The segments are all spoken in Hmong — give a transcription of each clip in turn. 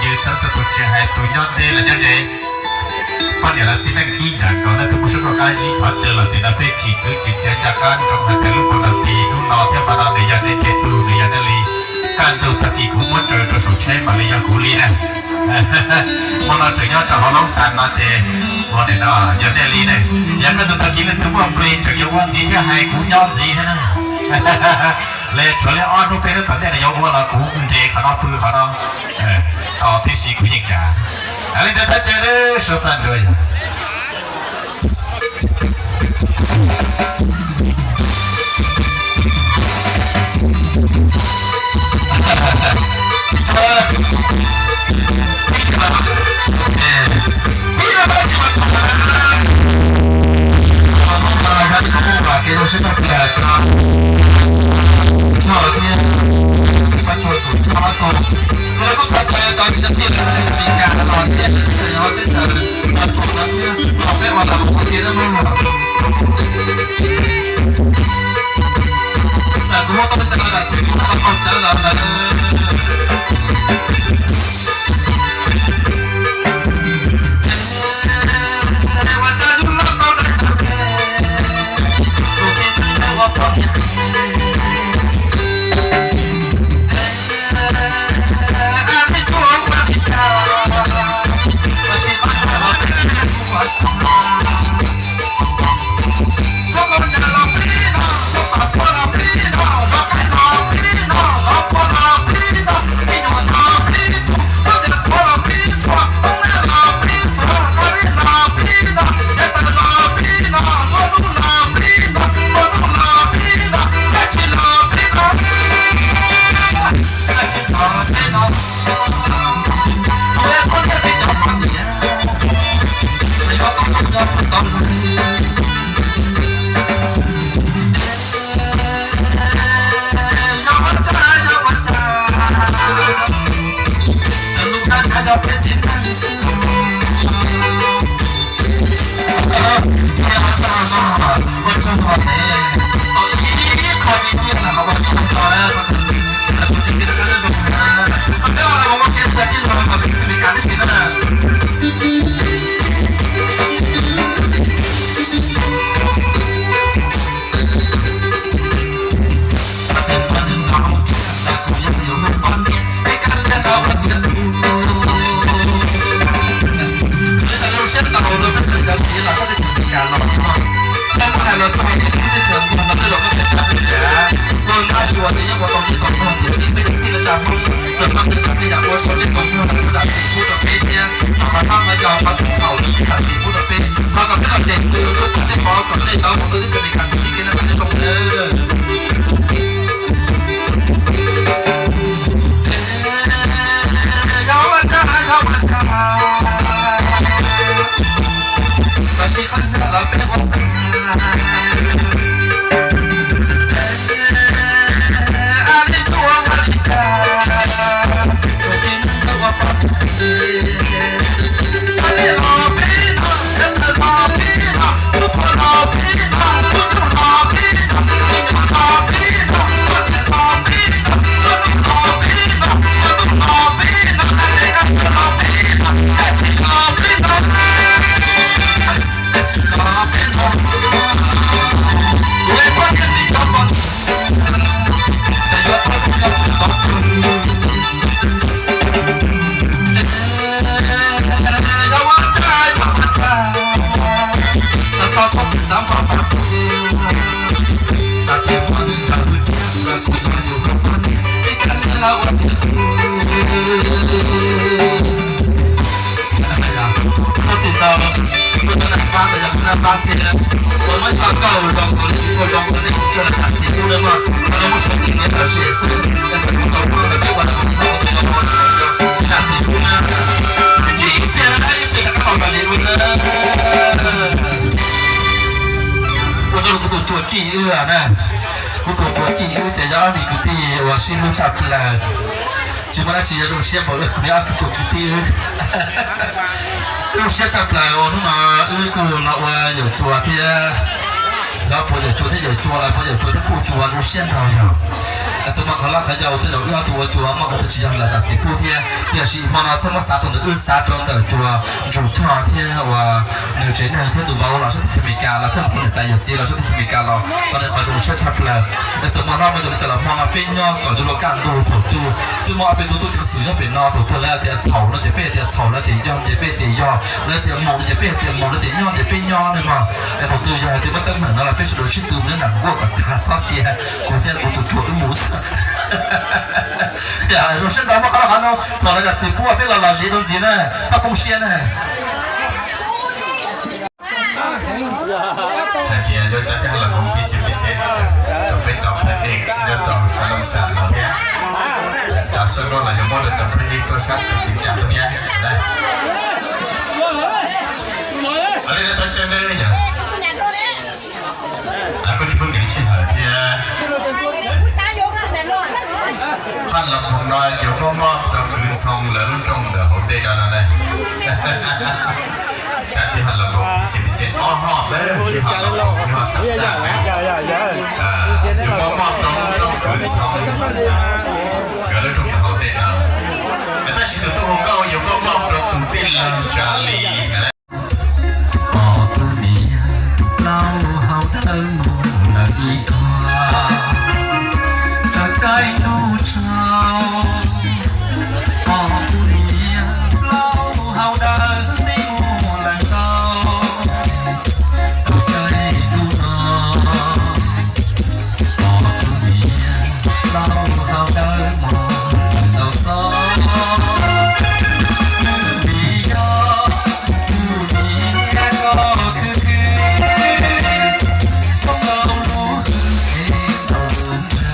Txhawb txhua tus tsis hais tus nyob deb los nyob ze, poj niam los txiv neej ib ntsa nkaus, leej twg muaj suab nkauj qab zib thov raws los tias no peb tsis kwv tsis txiav nco qab ntsoov hais tias lub kaus ntawm tis hnub no thiab hmo no nws yog nej tej tug, nws yog nej li. Kaj ntug tag kis kuv muab tsaws rau saum tsheb mam li yog kuv li na. Hmo no tseem nyob rau hauv loob xas no ces hmo no yog nej li ne. Yog kaj ntug tag kis leej twg muaj npe tseem yuav ua ntxiv thiab hais kuv nyob ntxiv thiab na. Li tshuav li ob hnub peb hnub tom ntej no yuav ua los kuv nres qhov no pw qhov no. Tau tib si kuv yeej kam. Li ntawd thov caw sawv daws nrog yog Ua rau kuv tus tuam kim wb na, kuv tus tuam kim wb ces yog ob me kwv tij uas sib hlub tshaj plaws. Tsis muaj dab tsi yog zoo siab npaum li kuv ob tug kwv tij wb. Zoo siab tshaj plaws uas hnub no wb kuj los ua yawm cua thiab. Yog puas yawm cua thiab yawm cua los puas yawm cua thiab puj cua zoo siab nrog yog. Txawm muaj qhov loj qhov yau tej zaum wb ob tug ua cua muaj qhov twg tsis yog los zam txim pub thiab, tiam sis hmo no txhob muab xav rau ntawm wb, xav rau ntawm cua Ntsuag Choj thiab uas nws tsev neeg thiab tus vauv los sab teb chaws Amelikas los thiab mus kuv niam tais yawm txiv los sab teb chaws Amelikas los tau nws qhov zoo siab tshaj plaws. Es txawm muaj hlob muaj yau li cas los hmo no peb nyob kom yuav luag kaj ntug thaum twg twb muaj ob peb tug tub ceev xwm nyob pem no, thaum twg lawv tias txhaum no ces peb tias txhaum, lawv tias yog ces peb tias yog, lawv tias mus no ces peb tias mus, lawv tias nyob ces peb nyob ne mog. Es thaum twg yog hais tias muab teeb meem no los peb sawv daws sib tw mus nyob nram nkuaj kom tag txhob tias kuv thiab kuv tus ruam wb mus xwb. Zoo siab ntau muaj qhov loj qhov no, txhom los zam txim pub peb los los zis rau ntxiv na, txhob poob siab na. Hais tias yuav coj peb los koom pib xyuas pib xyuas rau peb cov phooj ywg nyob rau sab Looj Xas no thiab, cov sab nraud los yuav muab rau cov phooj ywg tuaj sab xeev Vias Cas tuaj thiab. Ua li no tau caw nej yom, kuj tsis pub nkees sij hawm thiab. Haj Los Npoos no yuav muab moj rau Kwv Ntxhoo lawv lub rooj ntawm hauv ntej no no na. Cov peb Haj Los Npoos pib xyuas pib xyuas ob hoj, peb Haj Los Npoos pib hoj Xam Xaj na, yuav muab moj rau lub rooj Kwv Ntxhoo nkawd lub rooj ntawm hauv ntej no. Tab sis tus tuaj hu nkauj yuav muab moj rau tus tij laug Tsa Lis na. Pom tus niam laus haus dawb mos lawm ib tog, raws tsaib ntuj tsaus. Pom tus niam laus haus dawb txij muag lawm ntau, raws tsaib ntuj no. Pom tus niam laus haus dawb mos lawm ntau txog, nws vim yog tus niam koj khwv khwv, koj tau lub hwj es tau ntsa,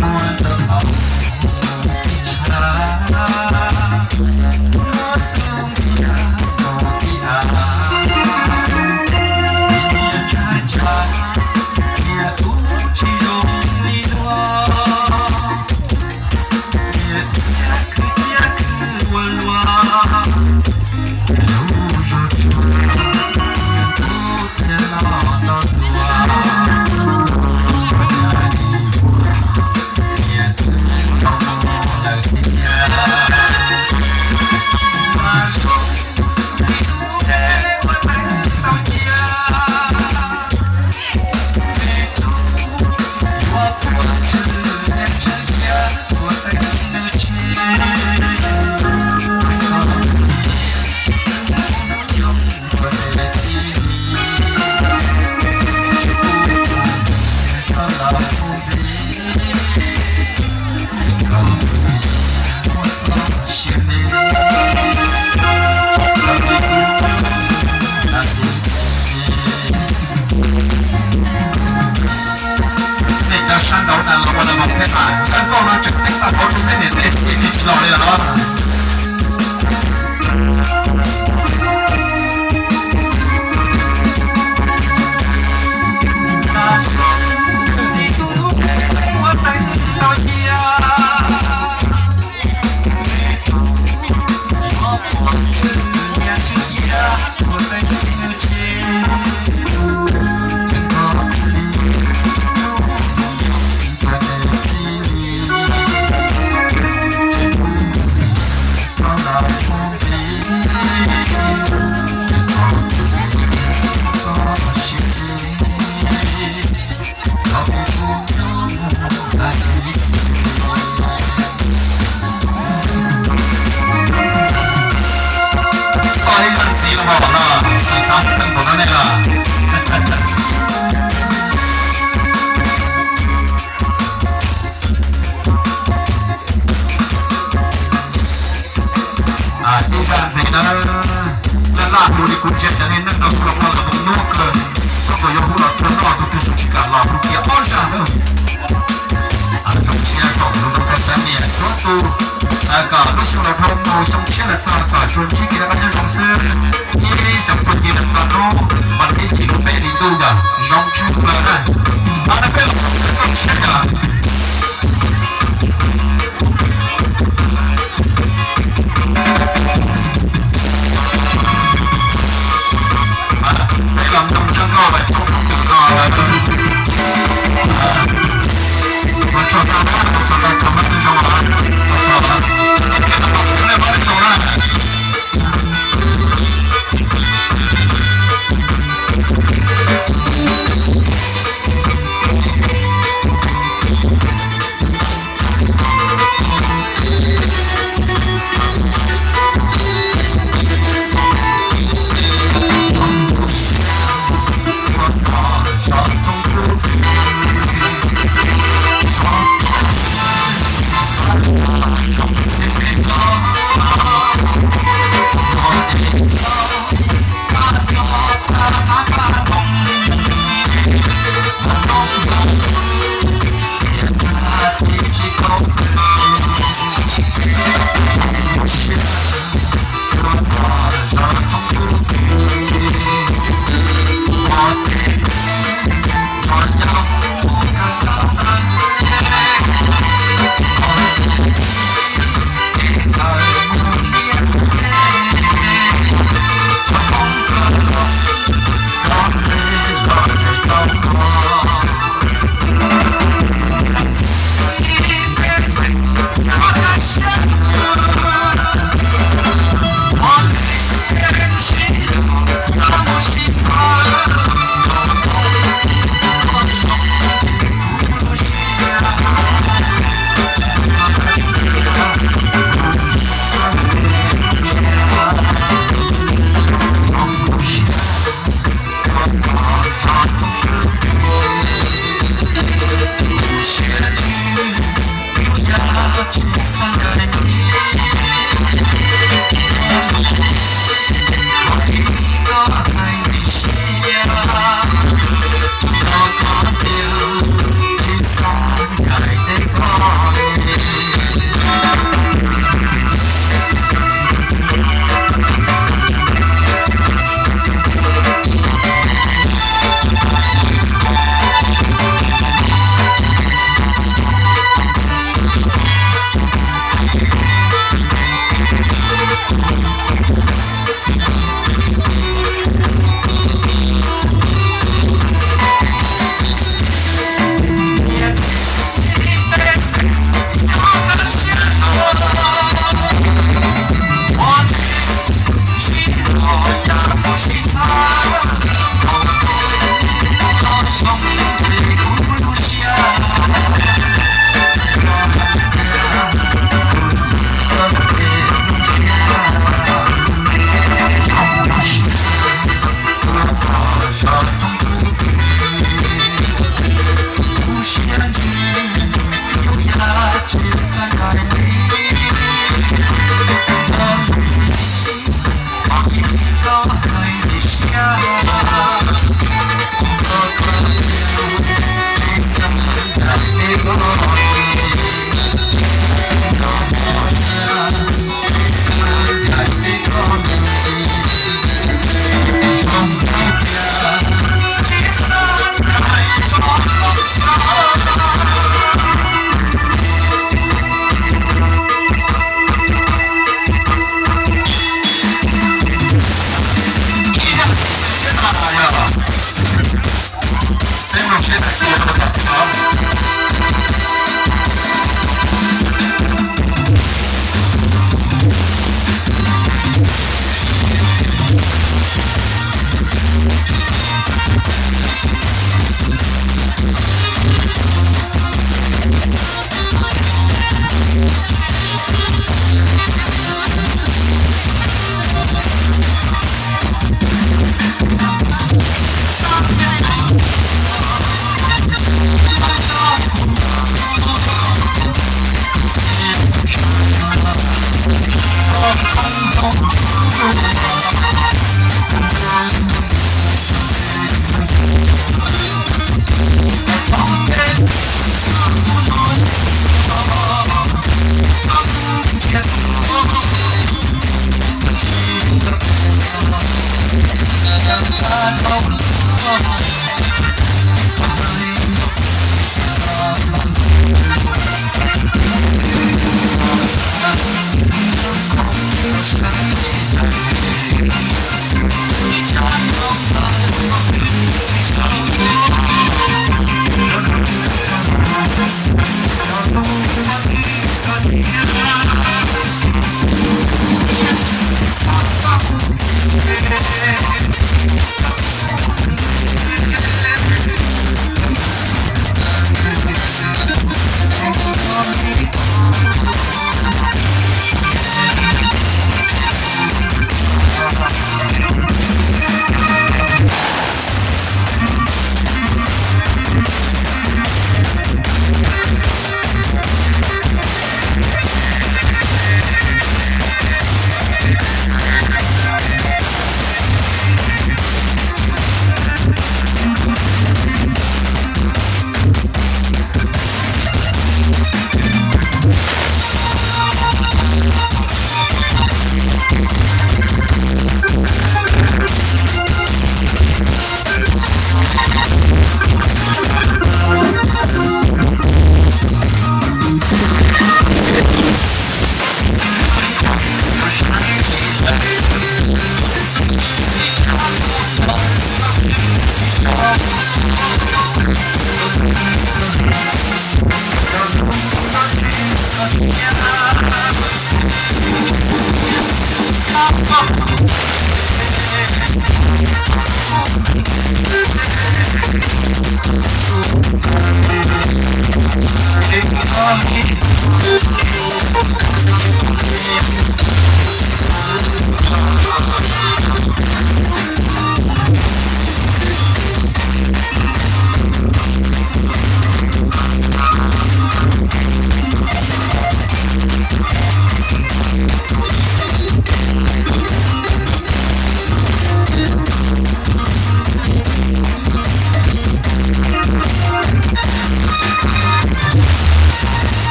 muab rau tau ib tshav, muab xub ntiag rau ib av, niam tshaib tshaib, niam kuj tsis zoo li luag. Niam thiab khwv thiab khwv ua luaj, lub zog tsuag, niam kuj thiaj los tau dua. Niam twb tau mus lawm tiag, mas zoo li lub npe ua teeb tau cia. Nej cov sab nraud na los ua los mus thiab na, sab nraud no tseem ceeb tau qhov rau peb niam tej ces tsis los li lawm. Koj ib zaj ntxiv los mas no, tsis xav pheej npaum no nej los. Ib zaj ntxiv na, laj laj hu li kuv ntsia cov niag neeg no kuj los ua los mus nyuaj kawg, koj puas yuav hu los rau noj tus twg tus tsis kam los hu kiag ob zaj na. Zoo siab kom hlub rau koj cov niam tub tub, kom lub xyoo los dhau mus xyoo tshiab los txog kom tsuas ntsib kev noj qab nyob zoo xwb. Ib xyoo puag ncig los txog hnub vas thib yim lub peb hlis ntuj yom, zoo tshaj plaws na. Ab, peb los txog siab yom. Peb los mloog txog koj txog hnub twg no.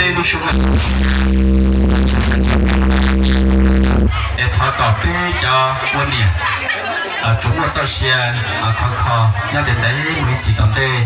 Peb lub suab es thov kom peb cov ua niam tsuas muaj txoj sia khov kho nyob ntev ntev mus ib txhis tom ntej.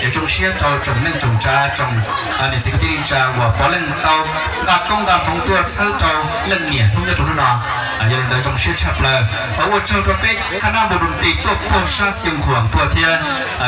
Es zoo siab rau tsoom neej tsoom tsav, tsoom niam txiv kwv tij neej tsa uas puav leej tau nqa koob nqa hmoov tuaj txhawb rau leej niam hnub nyob rau hnub no. Yog li ntawd zoo siab tshaj plaws, ua tsaug rau peb qhab nab npu rus nti tuaj puag sab Xeev Khuam tuaj thiab.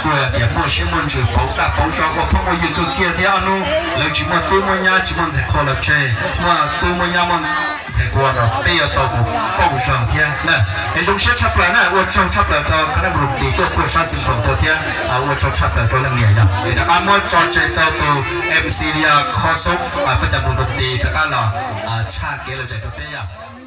Kuj hais tias muaj siab muaj ntsws pauv daj pauv zog ua phooj ua ywg kawg kiag thiab ob hnub lawv tsis muaj tub muaj nyab tsis muaj ntxhais qhua los tseg, muaj tub muaj nyab muaj ntxhais qhua los peb yuav tau mus pauj zog thiab na. Es zoo siab tshaj plaws na, ua tsaug tshaj plaws rau qhab nab npu rus nti tuaj puag sab Xeev Khuam tuaj thiab ua tsaug tshaj plaws rau leej niam yog es rov qab muab tso tseg rau tus MC Lia Khob Xoob peb cov npu rus nti rov qab los tshaj kev lom zem rau peb yog.